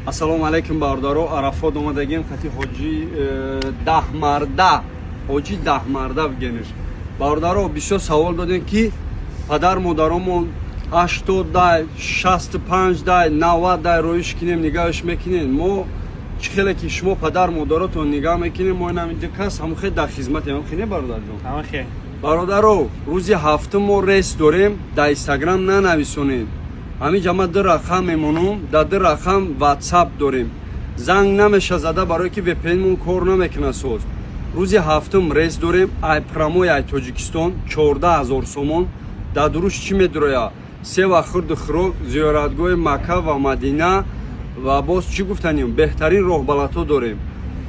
Ассалому алайкум, бародаро. Арафот омадагем хати ҳоҷи даҳмарда, ҳоҷи даҳмарда бигениш. Бародаро, бисёр савол додем, ки падар модаромон 80 дай, 65 дай, 90 дай роиш кинем, нигаҳш мекунем. Мо чӣ хеле ки шумо падар модаротон нигаҳ мекунем, мо инам кас ҳамон хел дар хизматем. Ҳам бародарҷон? Бародаро, рӯзи ҳафтум мо рейс дорем. Дар Инстаграм нанависонем. Ҳамин ҷа ма ду рақам мемонам, дар ду рақам Ватсап дорем, занг намеша зада, барое ки VPN-мон кор намекунад. Соз рӯзи ҳафтум рейс дорем, ай прямой ай Тоҷикистон, 14 000 сомон. Дар дуруш чӣ медуроя? Се вақт хурду хӯрок, зиёратгоҳи Макка ва Мадина ва боз чӣ гуфтанем, беҳтарин роҳбалатҳо дорем.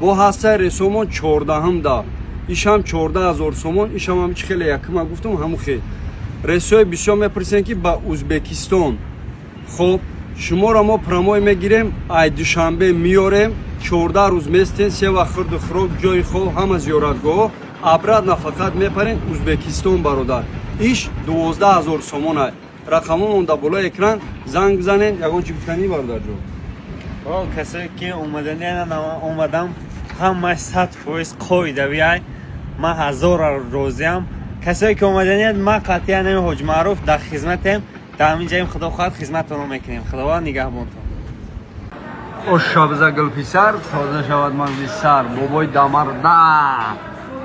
Бо ҳастаи рейсомон 14-ҳум да, ишам 14 000 сомон, ишам ҳам чӣ хеле якума гуфтам, ҳамун хел. Рейсҳои бисёр мепурсем, ки ба Узбекистон. Хоб, шуморо мо прямой мегирем, ай Душанбе миёрем, 14 рӯз местен, се вақт хурду хӯрок, ҷои хоб, ҳама зиёратгоҳ, обратно фақат мепарем Узбекистон. Бародар, иш 12 000 сомон ай. Рақамомон дар болои экран, занг бизанен. Ягон чӣ гуфтанӣ, бародарҷон? Касое ки омадани, омадам, ҳамаш 100% қоидавиай. Ман ҳазора розиам. Касое ки омаданият, ман қатъиян ҳами Ҳоҷи Маъруф дар хизматем. Дар ҳамин ҷаем, худо хоҳад, хизматонро мекунем. Худованд нигаҳбонтон. Ош шабза, гулписар, тоза шавад мағзи сар. Бобои дамарда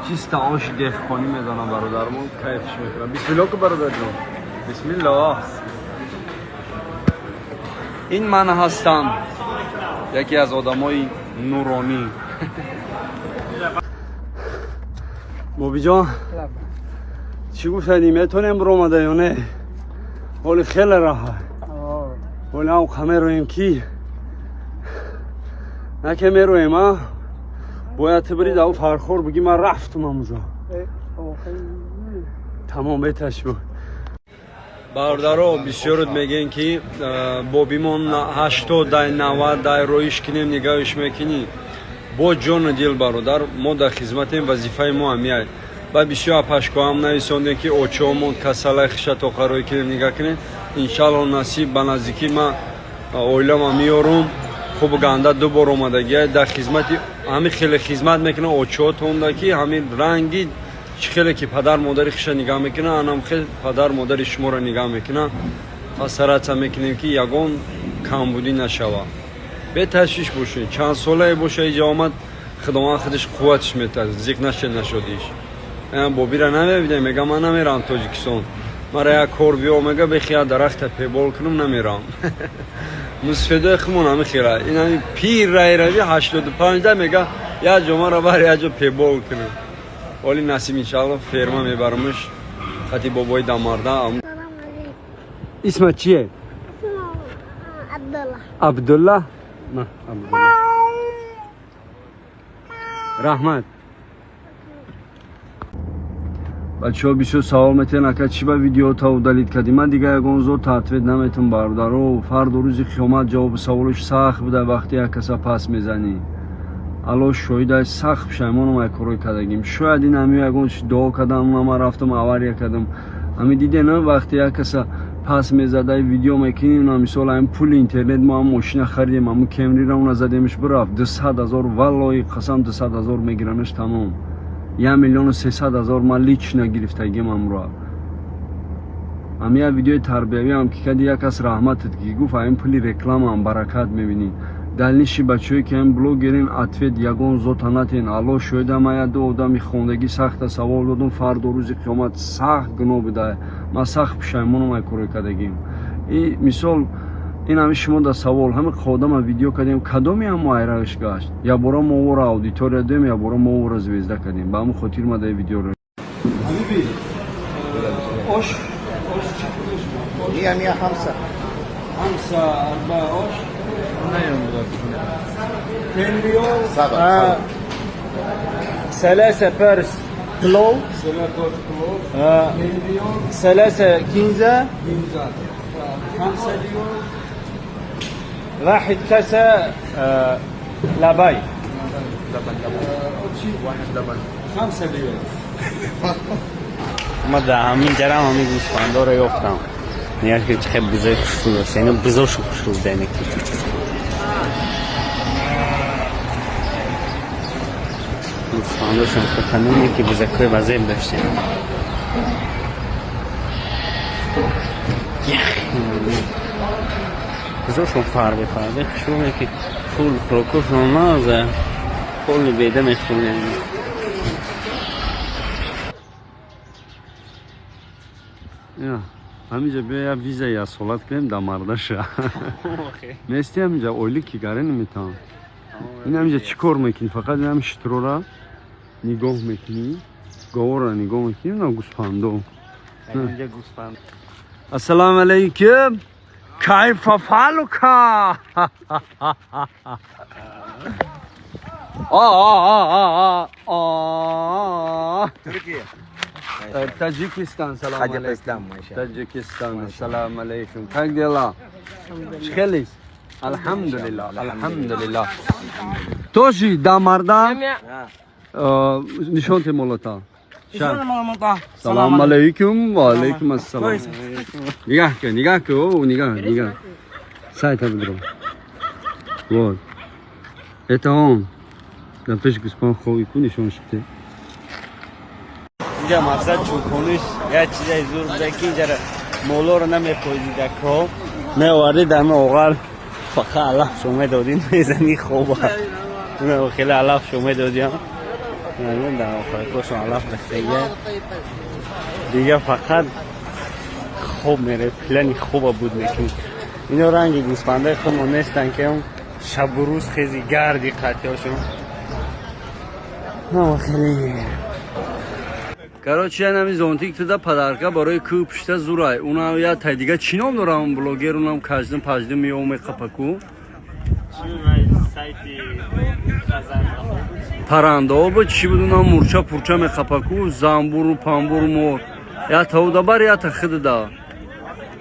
чиста оши деҳқонӣ медонам, бародармон кайфш мекунам. Бисмилло ку, бародарҷон, бисмилло. Ин ман ҳастам, яке аз одамои нуронӣ. Бобиҷон, чӣ гуфтадӣ, метонем биромада ё не? Ҳоли хеле раҳа, ҳоли ҳам қамероем ки наке мероем. А бояд ту бири даву Фархор, бигӣ ман рафтум ҳамуҷо. Тамом, беташбу. Бародаро, бисёрот мегӯен, ки бобимон 80 дай, 90 дай, роиш кинем, нигаҳиш мекунӣ? Бо ҷону дил, бародар, мо дар хизматем, вазифаи мо ҳамияй. Ба бисёр апашкоҳам нависондем, ки очоомон касалай хиша тоқарой кинем, нигаҳ кунем. Иншалло, насиб, ба наздикӣ ма оилама меёрум. Хуб, ганда ду бор омадагия дар хизмати, ҳамин хеле хизмат мекунам очоотонда, ки ҳамин ранги чӣ хеле ки падар модари хиша нигаҳ мекунам, анам хел падар модари шуморо нигаҳ мекунам. Пас стараться мекунем, ки ягон камбудӣ нашава. Беташвиш бошед, чанд солае боша, иҷа омад, Худованд худаш қувватш метад, зиқ нашед, нашодиш. Бобира намебинем, мега ман намерам Тоҷикистон, мара як кор биё, мега бехия дарахта пебол кунам, намерам. Мусфедои хумон ҳами хела, ин пир райрави 85-да мега як ҷо мара бар як ҷо пебол кунам. Оли насиб, иншалло, ферма мебарамш хати бобои дамарда. Исма чие? Абдулла. Абдулла, на, Абдулла, раҳмат. Бачаҳо бисёр савол метиҳанд: ака, чӣ ба видеота удалить кардӣ? Ман дигар ягон зод ответ наметам, бародаро. Фардо рӯзи қиёмат ҷавоби саволаш сахт буда. Вақте як каса пас мезанӣ, Алло шоҳидай, сахт пушаймонам ай корҳои кардагим. Шояд ин ҳами ягон чи дуо кардам, ман рафтам, авария кардам. Ҳами диде на, вақте як каса пас мезадай, видео мекунӣ. На, мисол, ҳами пули интернет мо ҳам мошина харидем, ҳамун Кемрира уна задемш, бирафт 200 000. Валлоҳи қасам, 200 000 мегиранаш, тамом. 1 300 000 ман лично гирифтагим ҳамроҳ. Ҳами як видеои тарбиявиам ки кади, як кас раҳматат ки гуфт, ҳамин пули рекламаам баракат мебинӣ. Далниши бачаҳое ки ҳам блогерин, ответ ягон зота натен. Алло шоҳида, ман як ду одами хондагӣ сахта савол додум. Фардо рӯзи қиёмат сахт гуноҳ буда. Ман сахт пушаймонам ай корое кардагим. И мисол, ин ҳами шумо да савол, ҳами қодама видео кардем, кадоми ҳам айравиш гашт? Якбора мо ора аудитория дем, якбора мо ора звезда кардем. Ба ҳамин хотир ма дай видеоро. Ҳабиби, ош, ош чӣ? مية مية خمسة. خمسة أربعة ош 10 ريال. سبعة. ثلاثة بارس بلو. ثلاثة. آه. 10 ريال. ثلاثة كنزة. كنزة 5 ريال. واحد كاسة لاباي. واحد لبن. 5 ريال. Ма дар ҳамин ҷарам ҳамин гӯсфандоро ёфтам. Нигар ки, чӣ хел бузои хушрӯ дошт, яъне бузошу хушрӯ буд, яъне ки. Гӯсфандошон хухануне ки бузакҳои вазеб доштем. Бузошон фарбе фарбе хушрӯе ки пул хӯрокошон маза пули беда мехӯрем. Ҳаминҷа биё я виза я солат кунем да мардаша. Нести ҳаминҷа ойлик ки гаре наметавон. Ин ҳаминҷа чӣ кор мекунӣ? Фақат ин ҳами шутрора нигоҳ мекунӣ, говора нигоҳ мекунӣ, на гӯспандо. Ассалому алайкум. Кайфа фалука? А. Туркия. Таджикистан, салам алейкум. Таджикистан, салам алейкум. Как дела? Шхелис? Алхамдулиллах, алхамдулиллах. Тоже дамарда нишон те молота. Салам алейкум, ва алейкум ассалам. Нигоҳ кун, нигоҳ кун, о, нигоҳ, нигоҳ. Сайта бидро. Вот. Это он. Дар пеши гӯспанд хови ку нишон шуд. Инҷа мақсад чӯпониш як чизаи зур буда ки инҷара молоро намепоиди дар кӯҳ меоварди дар оғал фақат алафшо медодӣ мезани хоба хеле алафшо медодиам дар охиркошон алаф рехтагия дига фақат хоб мере плани хоба буд мекунӣ. Ино ранги гӯспандаи худмон нестанд ки шабу рӯз хези гарди қатиёшон хеле. Короче, я нами зонтик туда подарка барои кӯ пушта зурай. Уна я тай дига чӣ ном дорам блогер, унам каждым паждым меом меқапаку. Парандао бо чӣ буд унам мурча пурча меқапаку, замбуру памбуру мор. Я тауда бар, я та хидда.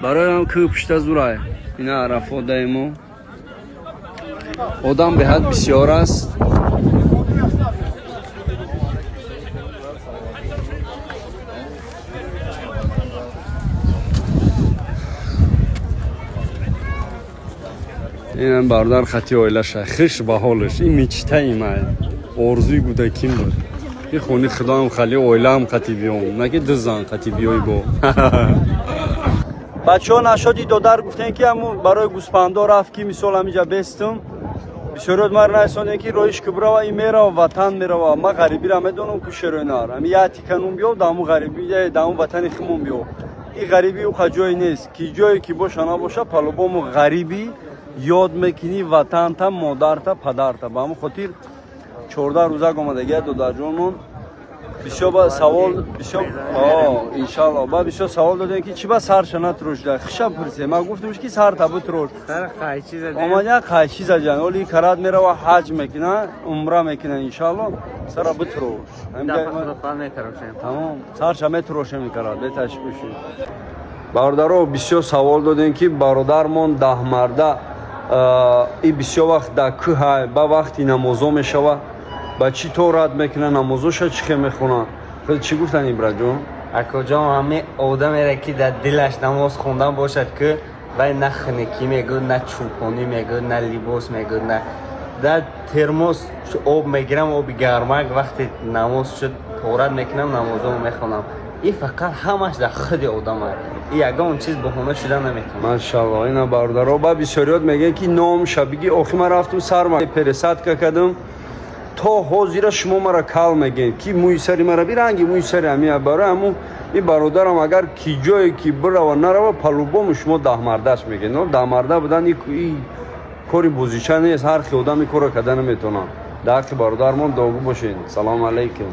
Барои ам кӯ пушта зурай. Ина Арафот даимо. Одам беҳад бисёр аст. Инам бародар хати оилаша хиш ба ҳолаш. Ин мечтаи май, орзуи кӯдаким буд. И хони худоам хали оилаам қати биём, на ки ду зан қати биёй бо. Бачаҳо нашоди додар гуфтем ки ҳамун барои гӯспандо рафт ки мисол ҳаминҷа бестум. Бисёриёт маро нарасондем ки роиш ки бирава, ин мерава, ватан мерава. Ман ғарибиро медонам ку шерои нар. Ҳами як тика нун биёв, дар ҳамун ғарибӣ, дар ҳамун ватани химон биёв. Ин ғарибӣ уқа ҷое нест. Ки ҷое ки боша набоша, по-любому ғарибӣ ёд мекунӣ ватанта, модарта, падарта. Ба ҳамун хотир 14 рӯзак омадагия додарҷонмон. Бисёр ба савол, бисёр, иншалло, ба бисёр савол додем ки чӣ ба сарша натрошда. Хиша пурсем. Ман гуфтам ки сарта битрош. Омадя қайчи заҷан. Оли карат мерава ҳаҷ мекуна, умра мекуна иншалло. Сара битрош. Тамом, сарша метрошем карат, беташбиши. Бародаро бисёр савол додем ки бародармон даҳмарда и бисёр вақт дар кӯҳай, ба вақти намозо мешава, ба чӣ то рад мекуна намозоша, чӣ хел мехонад? Хел чӣ гуфтан Ибраҷон? Акоҷон, ҳаме одамере ки дар дилаш намоз хондан бошад, ки вай на хунукӣ мегӯд, на чӯпонӣ мегӯд, на либос мегӯд, на дар термос об мегирам, оби гармак, вақте намоз шуд торат мекунам, намозомо мехонам. И фақат ҳамаш дар худи одам аст. И ягон чиз баҳона шуда наметавонад. Машалло, ина бародаро ба бисёриёт мегӯянд ки ном шабиги охи ман рафтум сарма пересадка кардам. То ҳозира шумо мара кал мегӯед ки мӯи сари мара биранги мӯи сари ҳамия. Барои ҳамун ин бародарам агар ки ҷое ки бирава нарава, по-любому шумо даҳмардаш мегӯед. Но даҳмарда будан и кори бозича нест, ҳар хел одам ин корро карда наметавонад. Дар ҳаққи бародармон дуогӯ бошед. Салому алайкум.